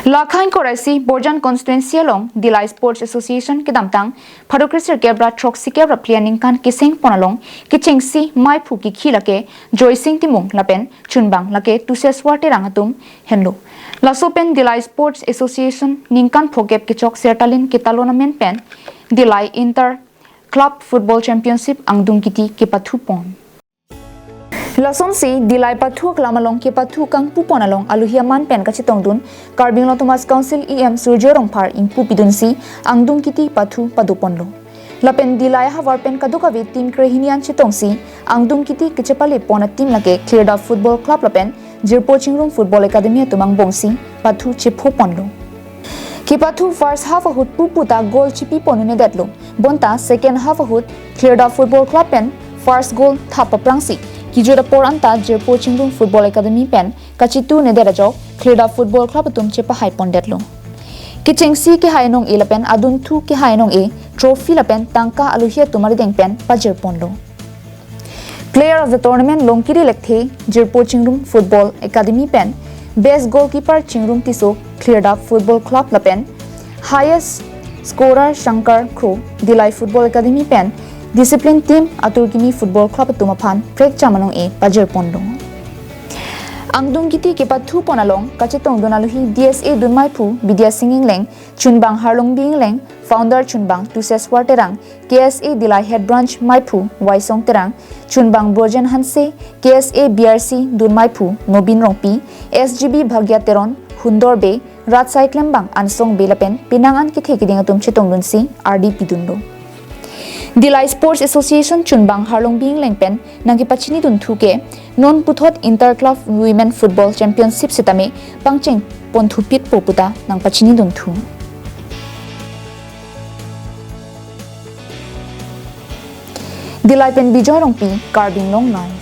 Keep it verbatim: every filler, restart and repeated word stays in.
Lakhain koraisi Borjan constituency along Dillai Sports Association kedamtang phadokrisir kebra throksi kebra plian ningkan keseng pon along kechengsi maiphu kikhi lake Joysing Timung lapen chunbang lake Tuseswar Terang atum henlo. Laso pen Dillai Sports Association ningkan phokep kechok Sertalin ketalon amen pen Dillai Inter Club Football Championship angdung kiti kepathu pon. Lasonsi Dillai pathu aklam along kepathu kangpu pon along aluhi aman pen kachetongdun Karbi Anglong Autonomous Council E M Surjya Rongphar ingpu pidunsi angdung kiti pathu pado ponlo. Lapen Dillai ahavar pen kadokave team krehini an chetongsi angdung kiti kechepale pon a-team lake Khlirdap Football Club lapen Jirpo Chingrum Football Academy atum angbongsi pathu chepho ponlo. Kepathu first half ahut pupu ta goal chipi pon un-edetlo. Bonta second half ahut Khlirdap Football Club pen first goal thap aphrangsi kejut apor anta Jirpo Chingrum Football Academy pen kachitu un-edet ajok Khlirdap Football Club atum chepahai pondetlo. Kechengsi kehai anong-e lapen adunthu kehai anong-e trophy lapen tangka aluhi atum arideng pen pajir ponlo. Player of the Tournament Longkiri Lekthe Jirpo Chingrum Football Academy pen Best Goalkeeper Chingrum Tisso Khlirdap Football Club lapen Highest Scorer Shankar Kro Dillai Football Academy pen Discipline Team Atur Kimi Football Club atum aphan prekcham anong-e pajir ponlo. Angdung kiti kepathu pon along kachetongdun aluhi D S A dunmaiphu Bidya Sing Engleng, chunbang Harlongbi Engleng, founder chunbang Tuseswar Terang, K S A Dillai Head Branch maiphu Waisong Terang, chunbang Brojen Hanse, K S A B R C dunmaiphu Nobin Rongpi, S G B Bhagya Teron, Hundor Bey, Ratsai Klembang, Ansong Bey lapen penang an kethe keding atum chetongdunsi ardi pidunlo. Dillai Sports Association chunbang Harlongbi Engleng pen nangkepachinidunthu ke non puthot Inter Club Women Football Championship sitame pangcheng ponthupitpo puta nangpachinidunthu. Dillai pen Bijoy Rongpi, Karbi Anglong Live.